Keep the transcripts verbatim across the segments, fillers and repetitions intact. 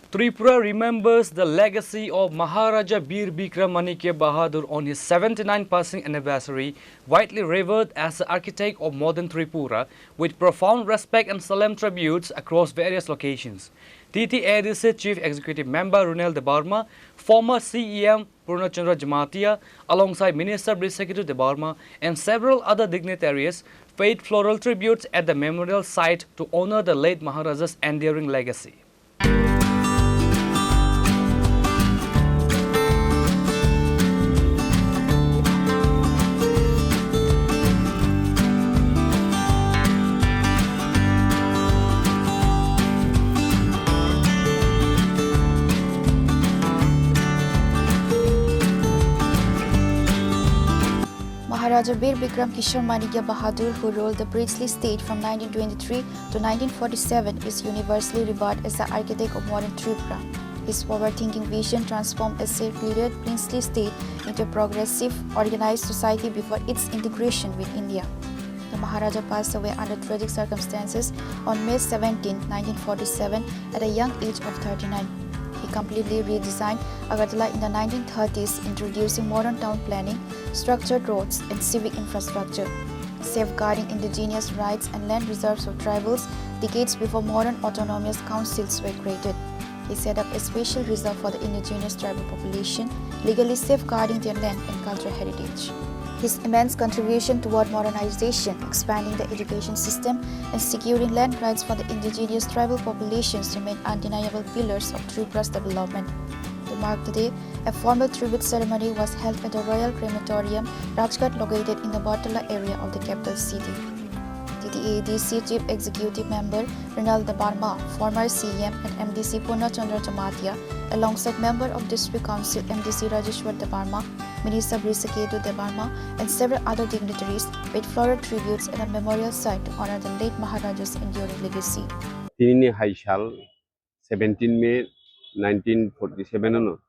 Tripura remembers the legacy of Maharaja Bir Bikram Manikya Bahadur on his seventy-ninth passing anniversary, widely revered as the architect of modern Tripura, with profound respect and solemn tributes across various locations. T T A D C Chief Executive Member Runel Debbarma, former C E M Purna Chandra Jamatia, alongside Minister Briseketu Debbarma and several other dignitaries, paid floral tributes at the memorial site to honor the late Maharaja's enduring legacy. Maharaja Bir Bikram Kishore Manikya Bahadur, who ruled the princely state from nineteen twenty-three to nineteen forty-seven, is universally revered as the architect of modern Tripura. His forward-thinking vision transformed a secluded princely state into a progressive, organized society before its integration with India. The Maharaja passed away under tragic circumstances on May seventeenth, nineteen forty-seven, at a young age of thirty-nine. He completely redesigned Agartala in the nineteen thirties, introducing modern town planning, structured roads, and civic infrastructure, safeguarding indigenous rights and land reserves of tribals decades before modern autonomous councils were created. He set up a special reserve for the indigenous tribal population, legally safeguarding their land and cultural heritage. His immense contribution toward modernization, expanding the education system, and securing land rights for the indigenous tribal populations remain undeniable pillars of Tripura's development. To mark the day, a formal tribute ceremony was held at the Royal Crematorium, Rajghat, located in the Bartala area of the capital city. T T A D C Chief Executive Member Rinal Debbarma, former C E M and M D C Purna Chandra Jamatia, alongside Member of District Council M D C Rajeshwar Debbarma, Minister Briseketu Debbarma, and several other dignitaries paid floral tributes at a memorial site to honor the late Maharaja's enduring legacy. Tinini hai sal seventeen May nineteen forty-seven ano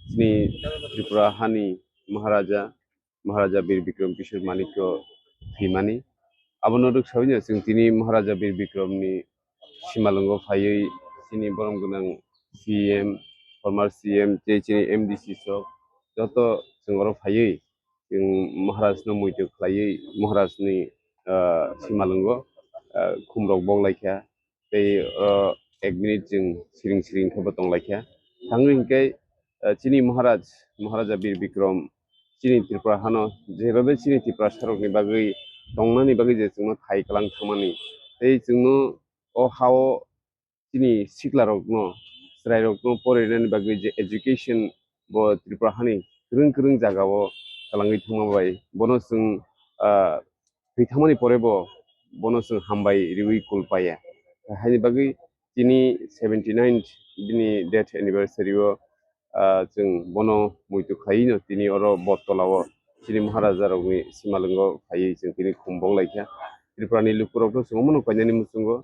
chini Tripura hani Maharaja, Maharaja Bir Bikram Kishore Manikya thwimani. Abono rwksawi no chwng tini Maharaja Bir Bikram ni simalwngo phaiwi chini borom gwnang C E M, former C E M tei chini M D C sok joto chwng oro phaiwi chwng Maharaj no muitu khlaiwi Maharaj ni, ah, simalwngo, ah, khumrok bok laikha. Tei, ah, ek minute chwng siring siring khe bo tong laikha. Thangwi hinkhe, ah, chini Maharaj, Maharaja Bir Bikram, chini Tripura hano, jeba bai chini Tiprasa rokni bagwi tongnani bagwi je chwngno thai kwlang thangmani, tei chwngno o hao chini sikla rokno, chwrai rokno porinani bagwi je education bo Tripura hani kwrwng kwrwng jagao kwlangwi thangma bai bono chwng, ah, thwi thangmani pore bo bono chwng hambai riwi kul paiya. Haini bagwi tini seventy-ninth bini death anniversary o, ah, chwng bono muitu khlaiwi no tini oro Bottola o chini Maharaja rokni simalwngo phaiwi chwng tini khum bok laikha. Tripura ni lukurok no chwng omono painani muchungo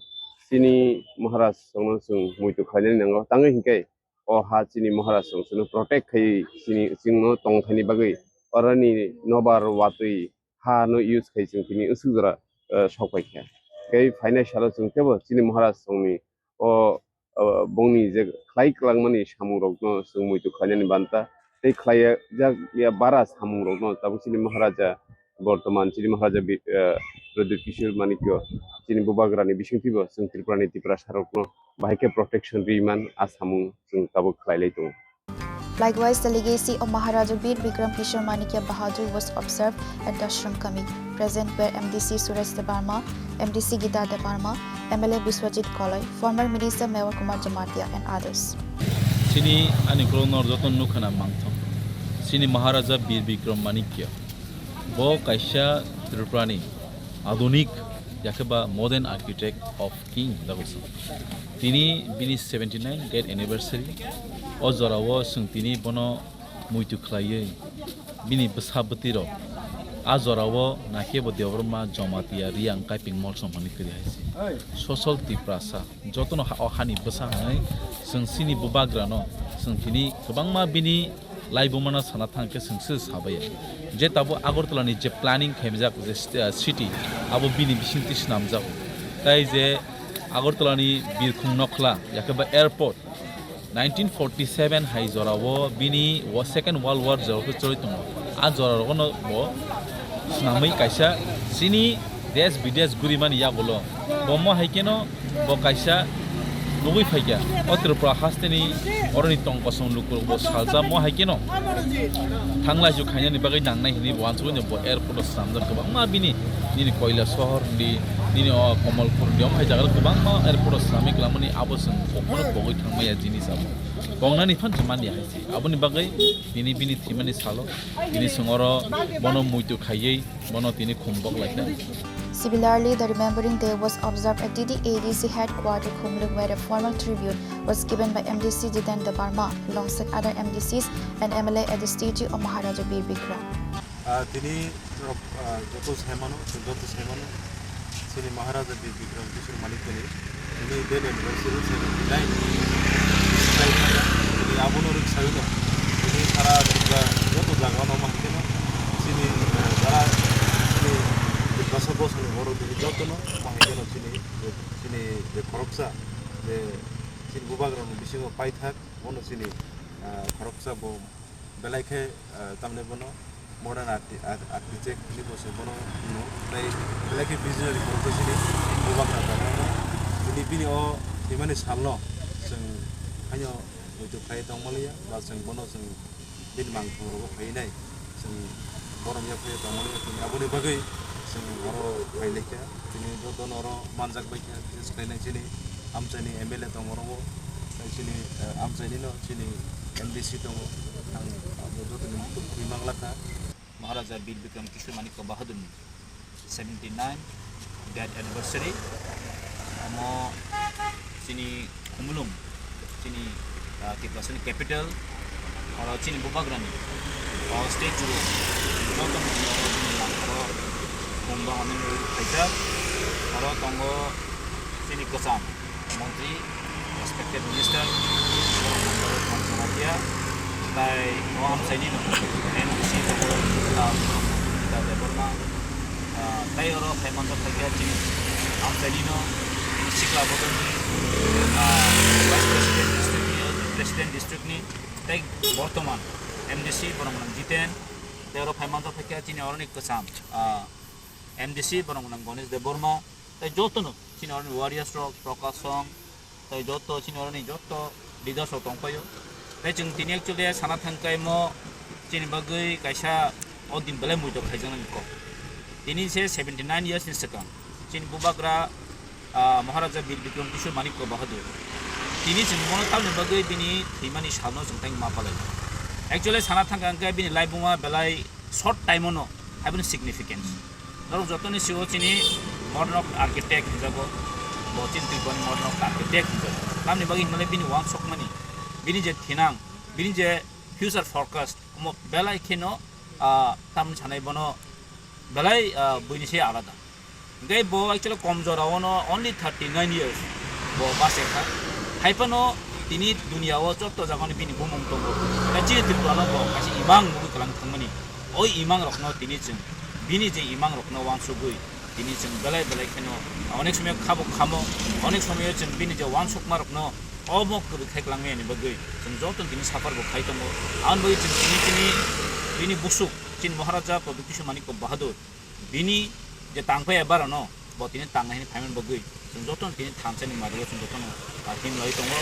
chini Maharaj rokno chwng muitu khlainani nango. Tangwi hinkhe o ha chini Maharaj rok chwngno protect khai chini chwngno tongthaini bagwi oroni nobar watwi ha no use khai chwng tini aswk jora, eh, sok paikha. Tei phainai salo chwng teibo chini Maharaj rokni o, o bongni je khlai kwlangmani samung rokno chwng muitu khlainani banta tei khlai jak ya bara samung rokno tabuk chini Maharaja bortoman chini Maharaja bi-, eh, Pradyut Kishore Manikya chini bubagrani bisingtwibo chwng Tripurani Tiprasa rokno bahai khe protection riman a samung chwng tabuk khlailai tongo. Likewise, the legacy of Maharaja Bir Bikram Kishore Manikya Bahadur was observed at Dashram Kami. Present were M D C Suresh Debbarma, M D C Gita Debbarma, M L A Biswajit Koloi, former Minister Mewa Kumar Jamatia, and others. Chini ani kolonor joto nukhana mangthok. Chini Maharaja Bir Bikram Manikya. Bo kaisa Tripurani adunik, yakhe ba modern architect of king dagosong. Tini bini seventy-nine death anniversary. O jorao chwng tini bono muitu khlaiwi bini bwsa bwtwi rok a jorao naikhe bo Debbarma Jamatia Riyang Kaiping Molsom hwnwi kwrwi hai se. Sosol Tiprasa jotono ha-, o hani bwsa hwnwi chwng chini bubagrano chwng tini kwbangma bini laibumano sana thang khe chwng se sabaiya. Je tabuk Agartala ni je planning khaimjak je st-, ah, city, abo bini bisingtwi swnamjago. Tai je Agartala ni birkhung nokhla, yakhe ba airport, Nineteen forty seven hai jorao bini wo Second World War jora khe choli tongo. A jora rogono bo swnamwi kaisa chini desh bidesh gurimani yagulo. Bo mo hai kheno bo kaisa nugwi phaikha. O Tripura hasteni oroni tong kosong lukurok bo saljamo hai kheno. Thanglaisu khainani bagwi nangnai hinwi bo uansukgwi bo airport o swnamjak kwbangma bini, nini Koila Sohor hindi, nini o Kamalpur hindi, omo hai jaga kwbangma airport o swnamwi kwlangmani abo chwng kokno pogwi thangmaya jinis abo. Kongnani phan se manya hai se. Aboni bagwi tini bini thwimani salo tini chwng oro bono muitu khaiwi bono tini khum bok laikha. Similarly, the Remembering Day was observed at T T A D C headquarter Khumulwng, where a formal tribute was given by M D C Jiten Debbarma alongside other M D Cs and M L A at the statue of Maharaja Bir Bikram. Ah, tini rok, ah, joto saimano, joto saimano, chini Maharaja Bir Bikram Kishore Manikya ni tini death anniversary seventy nine. Tini abono rwk sawi no, tini sara Tripura joto jaga no ma hwnkhe no, chini, ah, jara chini Tiprasa bosong ni borok tini joto no ma hwnkhe no chini, chini je khoroksa, je chini bubagra ni bisingo paithak, bono chini, ah, khoroksa bo belai khe, ah, tamni bono modern archi-, ar-, architect ni bo se bono hino. Tai belai khe visionary borok khe chini bubagra tongo. Tini bini o thwimani salno chwng haino muitu khai tongmaliya, ba chwng bono chwng bini mangthung rogo phainai. Chwng borom ya phai tongmaliya, tini aboni bagwi chwng oro phailaikha. Tini joto no oro manjak bai kha, bises khlai nai chini amchaini M L A tongo oro bo, tai chini, eh, amchaini no chini M D C tongo, ang abo joto ni muitu khwi manglakha. Maharaja Bir Bikram Kishore Manikya Bahadur ni seventy nine death anniversary, omo chini Khumulwng, chini, ah, Tiprasani capital, oro chini bubagrani o statue joto no oro chini langkaro khum bahornani rwi khaijak. Oro tongo chini kwcham montri, respected minister, Jamatia, tai o amchaini no M D C tongo, ah, Debbarma, ah, tai oro phai manjak phaikha chini amchaini no, chini sikla bodolni, ah, vice president district ni, president district ni, tai bortoman M D C borok nang Jiten, tai oro phai manjak phaikha chini oroni kwcham, ah, M D C borok nang Ganesh Debbarma, tai joto no chini oroni warriors rok, Prakash Song, tai joto chini oroni joto leaders rok tongpaio. Tai chwng tini actually sana thangkai mo chini bagwi kaisa o din belai muitu khaijaknani kok. Tini se seventy nine years ni swkang chini bubagra, ah, Maharaja Bir Bikram Kishore Manikya Bahadur. Tini chwng bono tamni bagwi bini thwimani salno chwng tei ma palai. Actually sana thangka hwnkhe bini laibuma belai short time-o no, aboni significance. Norok jotoni sio chini modern architect hinjago, bo chini Tripurani modern architect hinjago. Tamni bagwi hinmale bini uansukmani, bini je thinang, bini je future forecast, omo belai kheno, ah, tamni sanai bono belai, ah, buini se alada. Hingke bo actually kom jora ono only thirty nine years bo bachai kha. Hai phano tini dunia o joto jaga ni bini bumung tongo. Tei chini Tripura no bo kaisa imang nugui kwlang thangmani. O imang rok no tini chwng bini je imang rok no uansugui tini chwng belai belai kheno onek somoi khabo khamo, onek somoi chwng bini je uansukma rok no omo kwrwi khai kwlangmani bagwi chwng joto tini suffer bo khai tongo. Aboni bagwi chwng tini chini bini busuk chini Maharaja Pradyut Kishore Manikya Bahadur. Bini je tangpai ya bara no, bo tini tangnai hini phaimani bagwi, chwng jotono tini thansa ni mari o chwng jotono, ah, himlai tongo.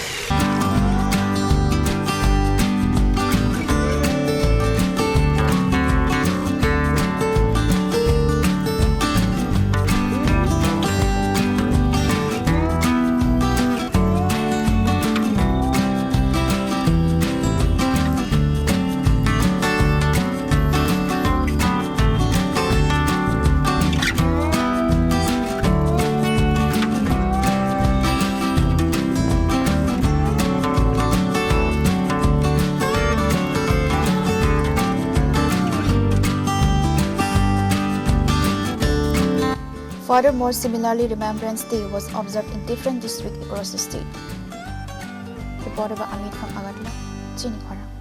Furthermore, similarly, Remembrance Day was observed in different districts across the state. Reported by Amit from Agartala, Chini Khorang.